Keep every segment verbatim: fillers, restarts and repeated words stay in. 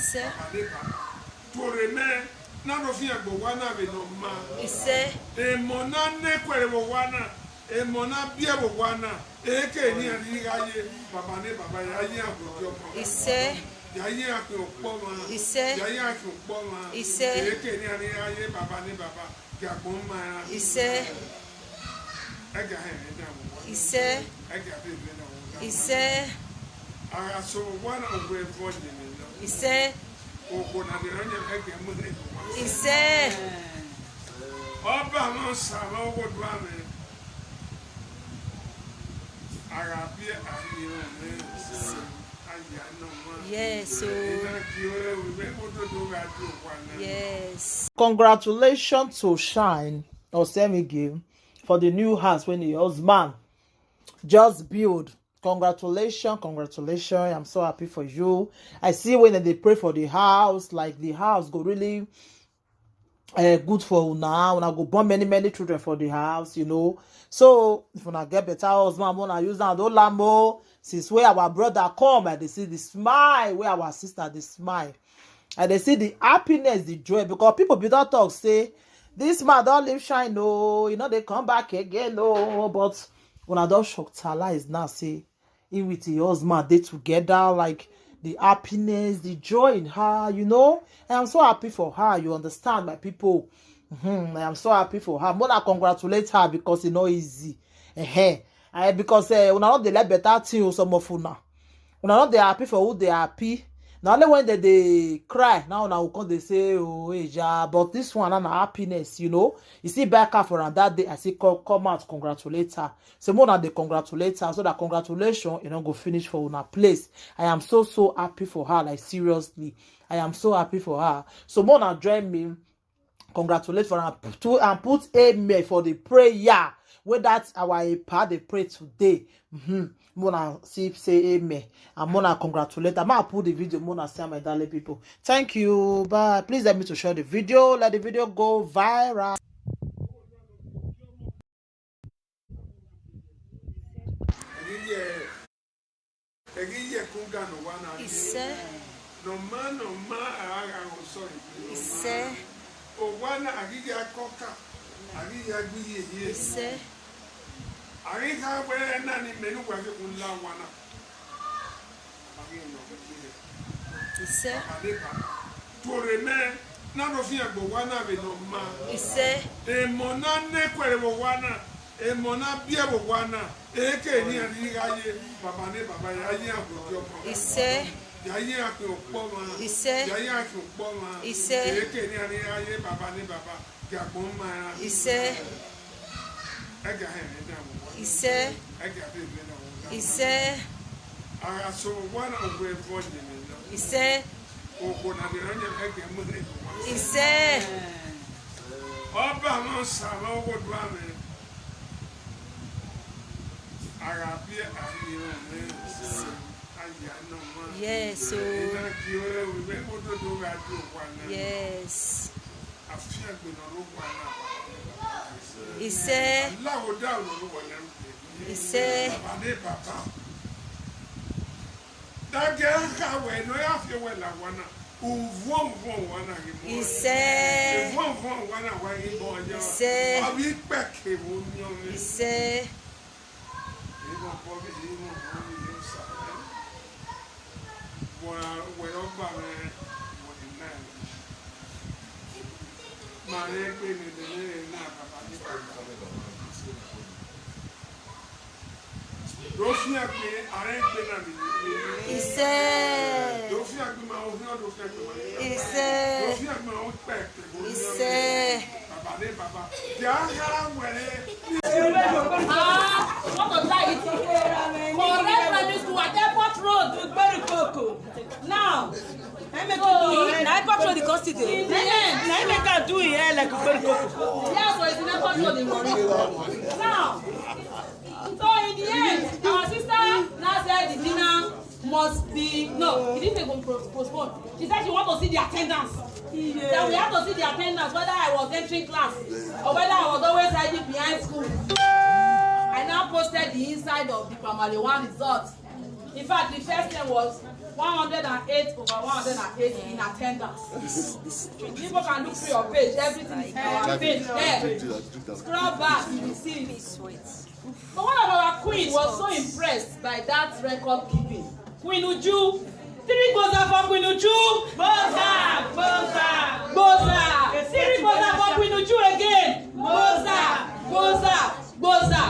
Ise. Tore me, na no fi agbo wana be no ma. Ise. E mo na ne kwere bo wana. E mo na bie bo wana. E ke ni ani ga ye. Baba ne baba ya ye agbo jo. Ise. Ya ye akpe okpo ma. Ise. Ya ye akpe okpo ma. Ise. E ke ni ani ga ye baba ne baba. Ya gbo ma ya. Ise. E ga he ni da mo. Ise. E ga be be na mo. Ise. Ara so wana ogwe fo ni ni. Ise. Oko na de ronye e ke mo de. Ise. Ọba wọn sàmà owó dùn àmì. Ara bí àyè òní. Àyà náà wọn. Yes o. Iná kí ó rẹ̀ wípé kó tó tó ga ju òkú àná. Yes. Congratulations to Shine Osemige for the new house when your husband just build. Congratulations, congratulations. I'm so happy for you. I see when they pray for the house, like the house go really uh, good for una. Una go born many, many children for the house, you know. So if una get better husband, una use that. Don't lambo. Since where our brother come, and they see the smile, where our sister the smile, and they see the happiness, the joy. Because people be don't talk say this man don't leave Shine, no, you know they come back again, no. But when I don't shock lies now, say he with his husband they together, like the happiness, the joy in her, you know. I am so happy for her. You understand, my people. Mhm, I am so happy for her. Mona congratulate her because it's not easy. Eh, because uh, una not dey like better thing o, some of una. Una not dey happy for who dey happy. Na only when they dey cry now una go come dey say oh eja, but this one na happiness, you know. You see back her for am that day, I say come, come out congratulate her. So mona dey congratulate her so that congratulation e no go finish for una place. I am so so happy for her, like seriously. I am so happy for her. So mona join me congratulate for am put and put amen for the prayer wey that our epa dey pray today. Mm-hmm. Mona see say amen and mona congratulate am. I put the video, mona see my darling people. Thank you. Bye. Please help me to share the video. Let the video go viral. Èyí yẹ èyí yẹ kó ga nù wá náà. Ise. Nù má nù má àrà ò sọ ìpè. Ise. Ò wá náà àríyá kọ́kà àríyá gbíyè yé. Ise. Àríyá wẹ́rẹ́ náà ni mẹ́nu wà fi kún lá wá náà. Àríyá nà wọ́n yé. Ise. Bàbá lè bàbá. Tòrè mẹ́ náà ló fi àgbò wá náà lè nà má. Ise. Èmọ̀ náà nẹ́kọ̀ọ́ èmọ̀ wá náà. Èmọ̀ náà bí èmọ̀ wá náà. Èké ní àríyá yé. Bàbá ní bàbá yà á yé àgbò jọ mọ́. Ise. Yà á yé àpè ọ̀pọ̀ mọ́. Ise. Yà á yé àpè ọ̀pọ̀ mọ́. Ise. Èké ní àríyá yé. Bàbá ní bàbá. Gàgbọ́n mọ́. Ise. Ẹ̀gà ẹ̀ ẹ̀ dà wọ́n. Ise. Ẹ̀gà ẹ̀ ẹ̀ dà wọ́n. Ise. Ara so wá náà wọ ẹ̀fọ́ yẹn lọ. Ise. Òkò náà lè rán yẹn ẹ̀gà mọ́ ẹ̀. Ise. Ọba wọn sàmà owó dùn àmì. Ara bí àyè òní. Àyà náà wọn. Yes o. Iná kí ó rẹ̀ wípé kó tó tó ga ju òkú àná. Yes. Àfi àgbẹ̀nà ló wà náà. Ise. Aláwo dá òun ló wà náà. Ise. Bàbá dé bàbá. Dàgẹ́ kàwé ní ó yà fi wẹ̀ là wà náà. Òvúọ̀vúọ̀ wà náà yìí mọ́. Ise. Òvúọ̀vúọ̀ wà náà wà yìí mọ́ ọjọ́. Ise. Ọbí pẹ̀kẹ̀ wọ́n ní ọ̀rẹ́. Ise. Ise. Ise. Ise. Ah, what was that? Correct primary school at Airport Road, Gberikoko. Now, na Airport Road the constitute. In the end, na im make am do im hair like Gberikoko. Yeah, so it's in Airport Road in Warri. Now, so in the end, our sister now said the dinner must be, no, he didn't say go pro- postpone. She said she want to see the attendance. That we have to see the attendance, whether I was entering class or whether I was always hiding behind school. I now posted the inside of the Primary One result. In fact, the first name was one hundred and eight over one hundred and eight in attendance. People can look through your page, everything is our page there. Scroll back, you will see it. But one of our queen was so impressed by that record keeping. Queen Uju, three gboza for Queen Uju. Gboza, gboza, gboza. Three gboza for Queen Uju again. Gboza, gboza, gboza.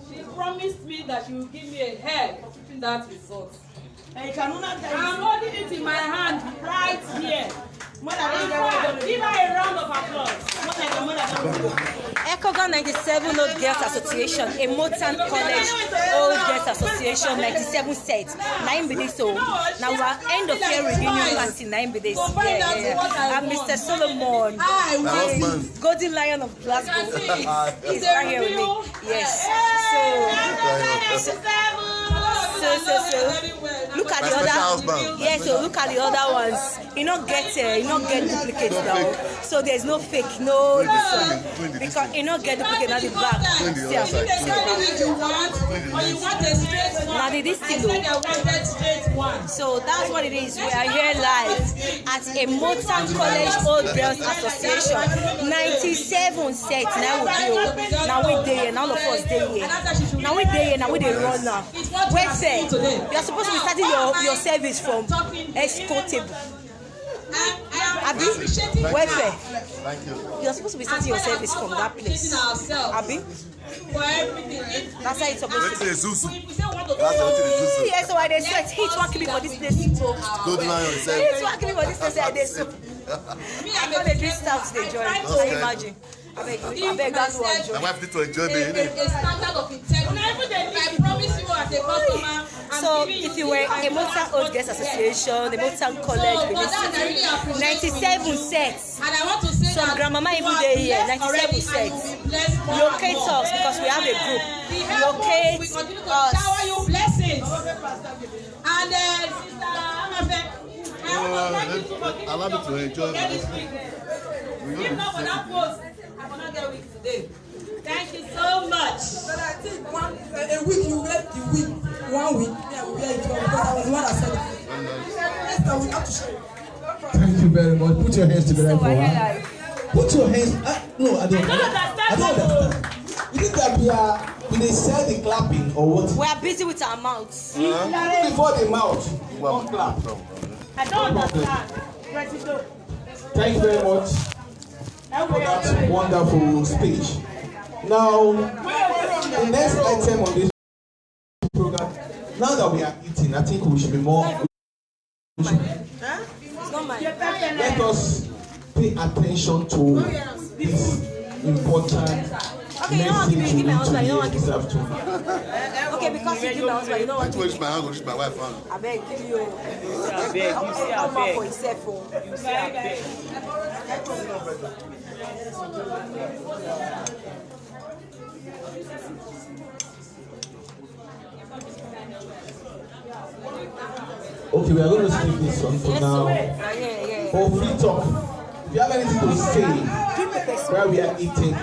She promised me that she will give me a hair for keeping that result. I'm holding it in my hand right here. In fact, give her a round of applause. Ekogon ninety-seven Old Girls Association, a Motown College Old Girls Association, ninety-seven set. Na im be this o. Na our end of year reunion party, na im be this. Yeah, yeah, yeah. And Mister Solomon, golden lion of Glasgow, is right here with me. Yes. So, so, so, so, look at the other. Yes, so look at the other ones. You no get, uh, you no get duplicate now. So there's no fake, no this one. Because you no get duplicate, not the back. See am. Now the this thing o. So that's what it is. We are here live at a Motown College Old Girls Association. Ninety-seven set, na we dey o. Na we dey here, na all of us dey here. Na we dey here, na we dey run now. Welfare, you are supposed to be starting your, your service from escort table. Abi? Welfare. Thank you. You are supposed to be starting your service from that place. Abi? That's how it's supposed to be. Wetin dey zuzu? That's wetin dey zuzu. Yes, so I dey sweat. Heat wan kill me for this place. Golden lion sef. Heat wan kill me for this place. I dey sweat. I no dey drink stout dey join. Can you imagine? Abeg, abeg, that's what I join. My wife need to enjoy me, innit? A standard of integrity. I promise you as a customer. So if you were a Motown Old Girls Association, the Motown College, Benin City, ninety-seven sets. And I want to say some grandmama even dey here, ninety-seven sets. Locate us because we have a group. Locate us. Shower you blessings. And uh, Sister Amafe, I want to thank you for giving me the opportunity to get this wig. If not for that post, I would not get wig today. Thank you so much. But I think one a week you wear the wig, one week, me I will wear it well because I was the one that said it. Next time we have to share. Thank you very much. Put your hands together for her. Put your hands. Uh, no, I don't. I don't understand. I don't understand. You think that we are, we dey sell the clapping or what? We are busy with our mouths. Even before the mouth, you wan clap. I don't understand. President. Thank you very much for that wonderful speech. Now, the next item on this program, now that we are eating, I think we should be more. Let us pay attention to this important message we need to hear this afternoon. Okay, because you give my husband, you know what? Which my hand, which my wife hand? Abeg, kill you. Abeg, you see, abeg. For himself o. You see, abeg. Okay, we are going to skip this one for now. For free talk, if you have anything to say while we are eating,